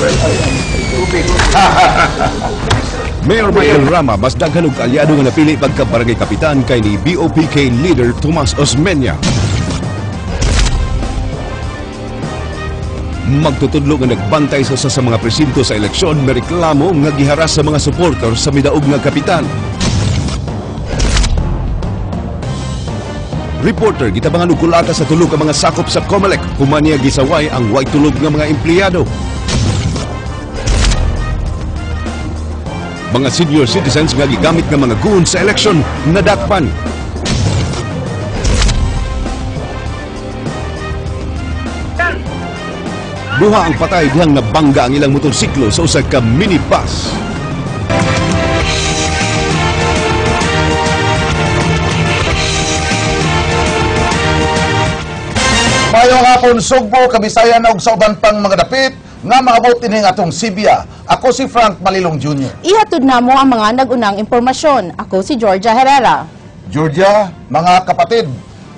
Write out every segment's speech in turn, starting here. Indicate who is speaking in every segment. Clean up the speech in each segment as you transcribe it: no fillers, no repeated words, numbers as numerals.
Speaker 1: Well, ay,
Speaker 2: Mayor Michael Rama, mas daghan og kaalyado nga napili pagka barangay kapitan kay ni BOPK leader Tomas Osmeña. Magtutudlo nga nagbantay sa usa sa mga presinto sa eleksyon mereklamo nga giharas sa mga supporter sa midaog nga kapitan. Reporter gitabangan og kulaka sa tulo ka mga sakop sa COMELEC human niya gisaway ang way tulog nga mga empleyado. Mga senior citizens nga gigamit nga mga goon sa eleksyon nadakpan. Duha ang patay dihang nabangga ang ilang motorsiklo sa usa ka minibus.
Speaker 1: Mayong hapon, Sugbo, Kabisayan ug sa uban pang mga dapit nga maabot ining atong Sibya. Ako si Frank Malilong Jr.
Speaker 3: Ihatod namo ang mga nag-unang impormasyon. Ako si Georgia Herrera.
Speaker 1: Georgia, mga kapatid,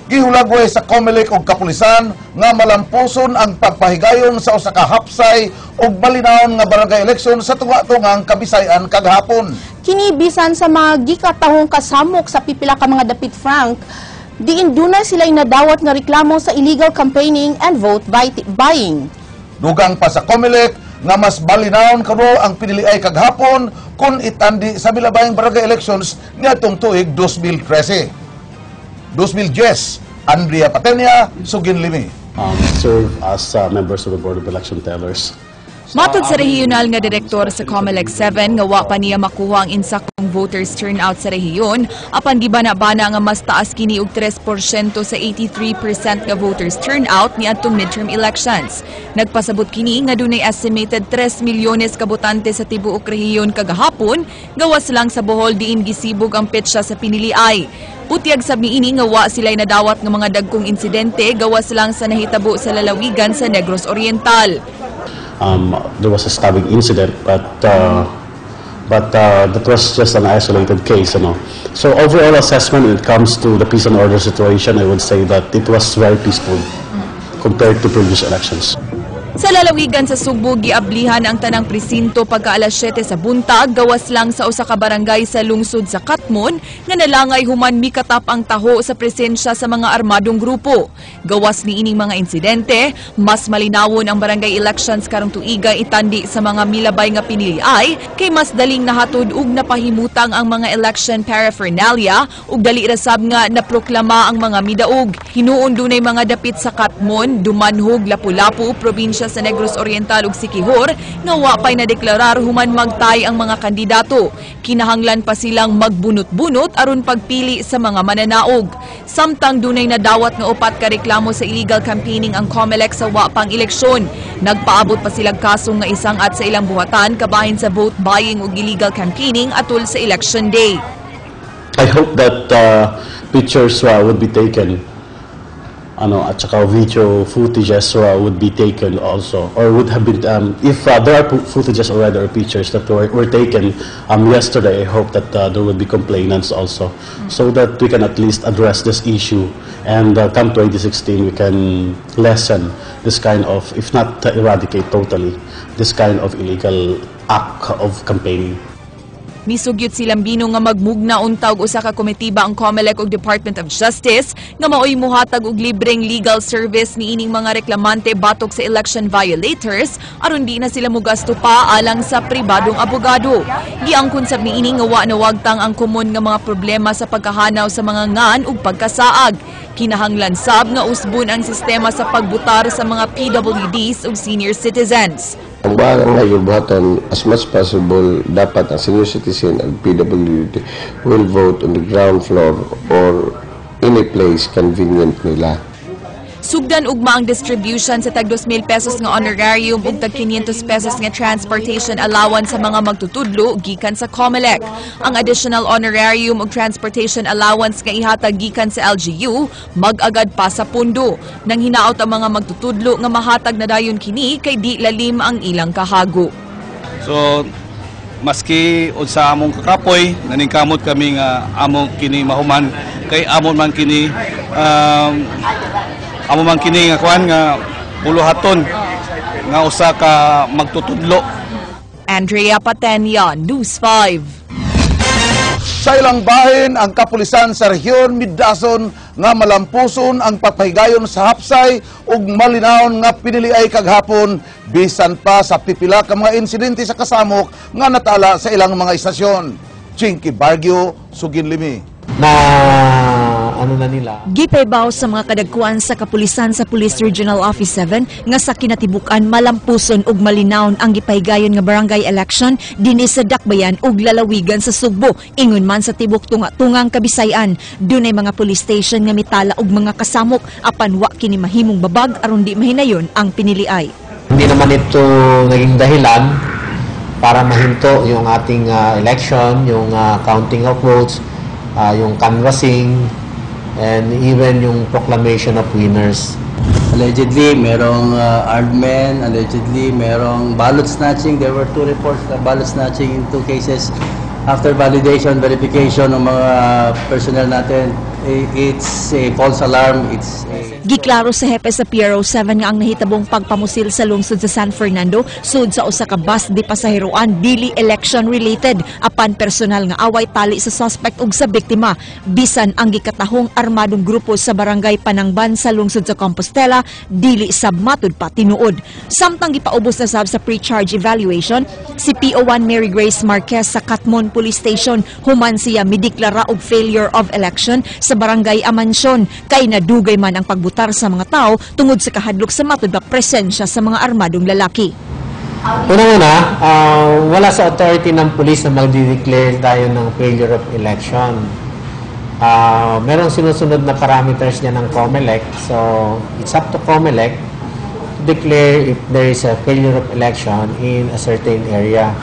Speaker 1: gihulagway sa COMELEC ug kapulisan nga malampuson ang pagpahigayon sa usa ka hapsay ug malinawon nga barangay election sa tunga-tungang Kabisayan kagahapon.
Speaker 3: Kini bisan sa mga gikatahong kasamok sa pipila ka mga dapit, Frank, diin duna sila'y nadawat nga reklamo sa illegal campaigning and vote buying.
Speaker 1: Dugang pa sa COMELEC nga mas balinawon kano ang piniliay kagahapon kung itandi sa milabayng barangay elections niadtong tuig 2013. 2010, Andrea Patenia, Sugin Limi.
Speaker 4: Serve as members of the Board of Election Tellers.
Speaker 5: Matod sa regional nga direktor sa COMELEC 7 nga wa pa niya makuha ang insaktong voters turnout sa rehiyon, apan gibana-bana nga mas taas kini og 3% sa 83% nga voters turnout niadtong midterm elections. Nagpasabot kini nga dunay estimated 3 milyones ka botante sa tibuok rehiyon kagahapon, gawas lang sa Bohol diin gisibog ang petsa sa piniliay. Utyag sab niini nga wa sila'y nadawat nga mga dagkong insidente gawas lang sa nahitabo sa lalawigan sa Negros Oriental.
Speaker 4: There was a stabbing incident, but that was just an isolated case. So overall assessment when it comes to the peace and order situation, I would say that it was very peaceful compared to previous elections.
Speaker 5: Sa lalawigan sa Sugbo, giablihan ang tanang presinto pagka alas 7 sa buntag, gawas lang sa usa ka barangay sa lungsod sa Katmon nga nalangay human mikatap ang taho sa presensya sa mga armadong grupo. Gawas niining mga insidente, mas malinawon ang barangay elections karong tuiga itandi sa mga milabay nga piniliay kay mas daling nahatod ug napahimutang ang mga election paraphernalia ug dali ra sab nga naproklama ang mga midaog. Hinuon dunay mga dapit sa Katmon, Dumanhog, Lapu-Lapu, probinsya sa Negros Oriental ug Siquijor nga wa pay nadeklarar human magtay ang mga kandidato. Kinahanglan pa silang magbunot-bunot aron pagpili sa mga mananaog. Samtang dunay nadawat nga upat ka reklamo sa illegal campaigning ang COMELEC sa wa pang eleksyon. Nagpaabot pa silang kaso nga isang at sa ilang buhatan kabahin sa vote buying ug illegal campaigning atol sa election day.
Speaker 4: I hope that pictures would be taken, at saka video footages would be taken also, or would have been, if there are footages already or pictures that were taken yesterday, I hope that there would be complainants also, so that we can at least address this issue, and come 2016, we can lessen this kind of, if not eradicate totally, this kind of illegal act of campaigning.
Speaker 5: Misugyot si Lambino nga magmugna unta og usa ka komitiba ang COMELEC ug Department of Justice nga maoy muhatag og libreng legal service niining mga reklamante batok sa election violators aron di na sila mogasto pa alang sa pribadong abogado. Giangkon sab niini nga wa nawagtang ang komon nga mga problema sa pagkahanaw sa mga ngan ug pagkasaag. Kinahanglan sab nga usbon ang sistema sa pagbutar sa mga PWDs ug senior citizens.
Speaker 6: Ang bagang ngayon buhaton, as much possible, dapat ang senior citizen and PWD will vote on the ground floor or in a place convenient nila.
Speaker 5: Sugdan ugma ang distribution sa tag 2,000 pesos nga honorarium ug tag 500 pesos nga transportation allowance sa mga magtutudlo gikan sa COMELEC. Ang additional honorarium ug transportation allowance nga ihatag gikan sa LGU mag-agad pa sa pundo. Nang hinaot ang mga magtutudlo nga mahatag na dayon kini kay di lalim ang ilang kahago.
Speaker 7: So maski unsa among kakapoy, naningkamot kami nga among kini mahuman kay amon man kini amo man kini nga kuan nga buluhaton. nga usa ka magtutudlo.
Speaker 5: Andrea Patenia, News 5.
Speaker 1: Sa ilang bahin, ang kapulisan sa rehiyon midason nga malampuson ang pagpahigayon sa hapsay ug malinawon nga piniliay kaghapon bisan pa sa pipila ka mga insidente sa kasamok nga natala sa ilang mga istasyon. Chinky Bargio, Sugin Limi.
Speaker 8: Na ano na nila.
Speaker 5: Gipaybaw sa mga kadagkuan sa kapulisan sa Police Regional Office 7 nga sa kinatibuk-an malampuson ug malinawon ang gipahigayon nga barangay election dinhi sa Dakbayan ug lalawigan sa Sugbo. Ingon man sa tibok tunga-tungang Kabisayan, dunay mga police station nga mitala og mga kasamok, apan wa kini mahimong babag aron di mahinayon ang piniliay.
Speaker 8: Hindi naman ito naging dahilan para mahinto yung ating election, yung counting of votes, yung canvassing, and even yung proclamation of winners.
Speaker 7: Allegedly, merong armed men, allegedly, merong ballot snatching. There were two reports na ballot snatching in two cases. After validation, verification ng mga personnel natin, it's a false alarm. It's a
Speaker 5: Giklaro sa hepe sa PRO 7 nga ang nahitabong pagpamusil sa lungsod sa San Fernando sud sa usa ka bus di pasaheroan dili election related, apan personal nga away tali sa suspect ug sa biktima. Bisan ang gikatahong armadong grupo sa barangay Panangban sa lungsod sa Compostela, dili sab matud pa tinuod. Samtang gipaubos na sab sa pre-charge evaluation si PO1 Mary Grace Marquez sa Catmon Police Station human siya mideklara og failure of election sa barangay Amansyon kay nadugay man ang pagbutar sa mga tao tungod sa kahadlok sa matud pa presensya sa mga armadong lalaki.
Speaker 8: Unang-una, wala sa authority ng police na magde-declare tayo ng failure of election. Merong sinusunod na parameters niya ng COMELEC. So, it's up to COMELEC to declare if there is a failure of election in a certain area.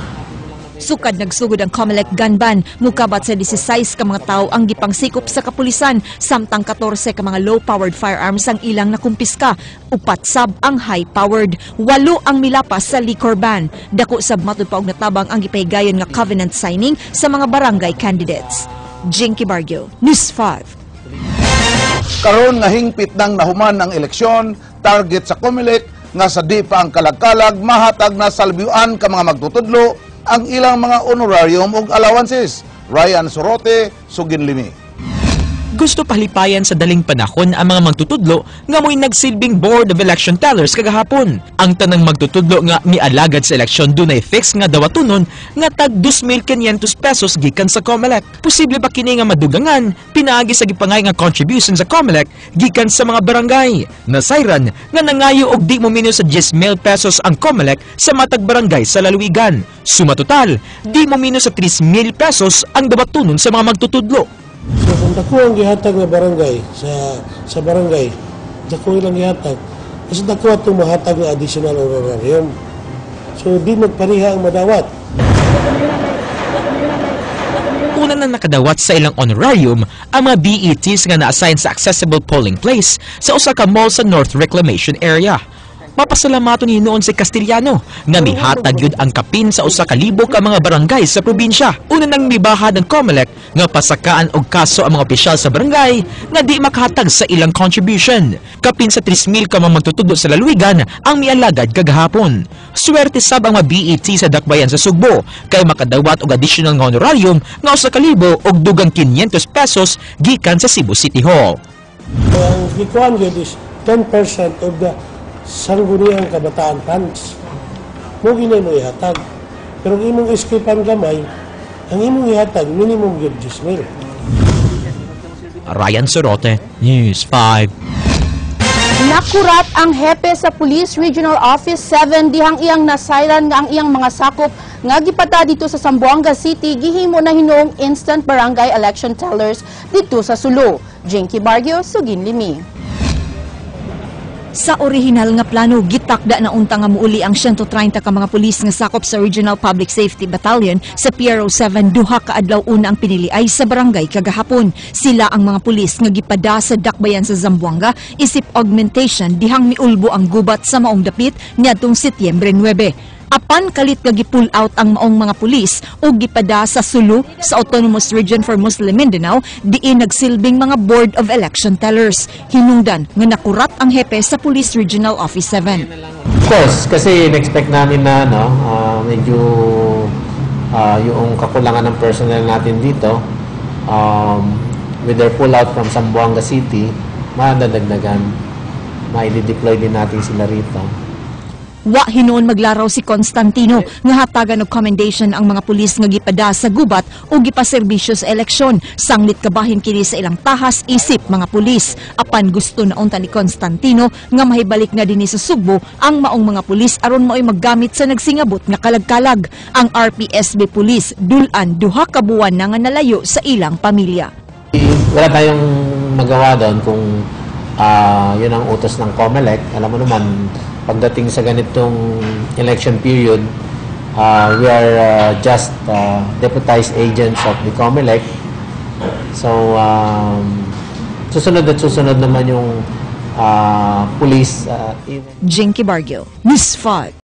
Speaker 5: Sukad nagsugod ang COMELEC gun ban, mukabat sa 16 ka mga tawo ang gipangsikop sa kapulisan, samtang 14 ka mga low-powered firearms ang ilang nakumpiska, upat sab ang high-powered, walo ang milapas sa liquor ban. Dako sab matud pa og natabang ang gipahigayon nga covenant signing sa mga barangay candidates. Jinky Bargio, News 5.
Speaker 1: Karon nga hingpit nang nahuman ang eleksyon, target sa COMELEC nga sa di pa ang kalag-kalag mahatag na sa labiuan ka mga magtutudlo ang ilang mga honorarium ug allowances. Ryan Sorote, Sugin Limi.
Speaker 9: Gusto pahalipayan sa daling panahon ang mga magtutudlo nga mo'y nagsilbing Board of Election Tellers kagahapon. Ang tanang magtutudlo nga mialagad sa eleksyon dunay fix nga dawatonon nga tag 2,500 pesos gikan sa COMELEC. Posible ba kini nga madugangan pinaagi sa gipangay nga contribution sa COMELEC gikan sa mga barangay? Nasayran nga nangayo og di mo minus sa 10,000 pesos ang COMELEC sa matag barangay sa lalawigan. Suma total, di mo minus sa 3,000 pesos ang dawatonon sa mga magtutudlo.
Speaker 10: So kung dako ang gihatag nga barangay sa barangay, dako ilang gihatag, kasi dako atong mahatag nga additional honorarium. So di magpareha ang madawat.
Speaker 9: Una na nakadawat sa ilang honorarium ang mga BETs nga na-assign sa accessible polling place sa usa ka mall sa North Reclamation Area. Mapasalamaton ni noon si Castillano nga mihatag yun ang kapin sa 1,000 ka mga barangay sa probinsya. Una nang mibaha ng COMELEC nga pasakaan og kaso ang mga opisyal sa barangay nga di makahatag sa ilang contribution. Kapin sa 3,000 ka mga magtutudlo sa lalawigan ang mialagad kagahapon. Swerte sab ang mga BET sa Dakbayan sa Sugbo kay makadawat og additional nga honorarium nga 1,000 og dugang 500 pesos gikan sa Cebu City Hall.
Speaker 10: Ang gikuan gyud is 10% of the Sangguniang Kabataan funds. Mo ginay mo ihatag. Pero ang imong SK fund gamay, ang imong ihatag minimum gyud 10,000.
Speaker 9: Ryan Sorote, News 5.
Speaker 3: Nakurat ang hepe sa Police Regional Office 7 dihang iyang nasayran nga ang iyang mga sakop nga gipata dito sa Zamboanga City gihimo na hinuong instant barangay election tellers dito sa Sulu. Jinky Bargio, Sugin Limi.
Speaker 5: Sa orihinal nga plano, gitakda na unta nga muuli ang 130 ka mga pulis nga sakop sa Regional Public Safety Battalion sa PRO 7 2 ka adlaw una ang piniliay sa barangay kagahapon. Sila ang mga pulis nga gipada sa Dakbayan sa Zamboanga isip augmentation dihang miulbo ang gubat sa maong dapit niadtong Setyembre 9. Apan kalit nga gi-pull out ang maong mga pulis ug gipada sa Sulu sa Autonomous Region for Muslim Mindanao diin nagsilbing mga Board of Election Tellers. Hinungdan nga nakurat ang hepe sa Police Regional Office 7.
Speaker 8: Of course, kasi in-expect namin na no, medyo yung kakulangan ng personnel natin dito with their pull out from Zamboanga City, madadagdagan. Maidi-deploy din natin sila rito.
Speaker 11: Wa hinuon maglaraw si Constantino nga hatagan og commendation ang mga pulis nga gipada sa gubat o gipaserbisyo sa eleksyon. Sanglit kabahin kini sa ilang tahas isip mga pulis. Apan gusto na unta ni Constantino nga mahibalik na dinhi sa Sugbo ang maong mga pulis aron maoy maggamit sa nagsingabot nga kalagkalag. Ang RPSB Police dul-an 2 ka buwan na nga nalayo sa ilang pamilya.
Speaker 8: Wala tayong magawa doon kung yun ang utos ng COMELEC. Alam mo naman, pagdating sa ganitong election period, we are just deputized agents of the COMELEC. So, susunod at susunod naman yung police. Even
Speaker 11: Jinky Bargio, News 5.